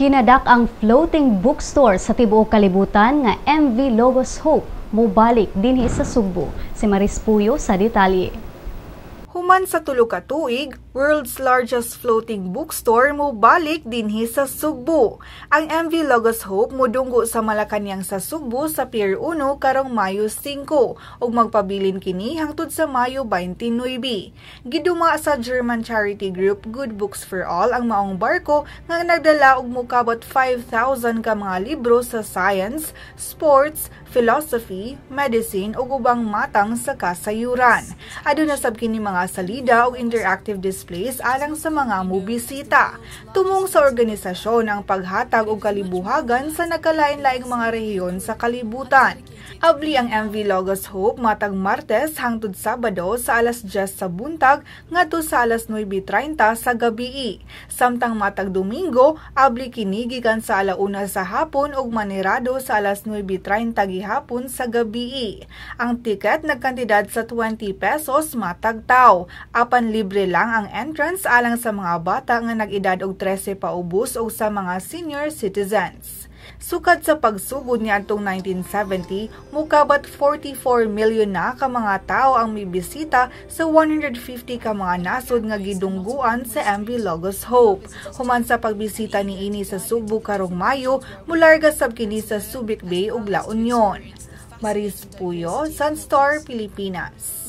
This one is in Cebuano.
Kinadak ang floating bookstore sa tibuok kalibutan nga MV Logos Hope mobalik dinhi sa Sugbo. Si Maris Puyo sa detalye. Human sa 3 ka tuig, world's largest floating bookstore mobalik dinhi sa Sugbo. Ang MV Logos Hope modunggo sa Malacañang sa Sugbo sa Pier 1 karong Mayo 5 ug magpabilin kini hangtod sa Mayo 29. Giduma sa German charity group Good Books for All ang maong barko nga nagdala og mokabot 5,000 ka mga libro sa science, sports, philosophy, medicine ug ubang matang sa kasayuran. Aduna sab kini mga salida ug interactive displays alang sa mga mobisita. Tumong sa organisasyon ang paghatag og kalibuhagan sa nagkalain-laing mga rehiyon sa kalibutan. Abli ang MV Logos Hope matag Martes hangtod Sabado sa alas 10 sa buntag ngadto sa alas 9:30 sa gabii. Samtang matag Domingo, abli kini gikan sa alauna sa hapon ug manirado sa alas 9:30 gihapon sa gabii. Ang tiket nagkantidad sa 20 pesos matag tawo. Apan libre lang ang entrance alang sa mga bata nga nag-edad og 13 paubos ug sa mga senior citizens. Sukad sa pagsugod niadtong 1970, mukabat 44 million na ka mga tao ang mibisita sa 150 ka mga nasod nga gidungguan sa MV Logos Hope. Human sa pagbisita niini sa Sugbo karong Mayo, mularga sab kini sa Subic Bay ug La Union. Maris Puyo, Sunstar, Pilipinas.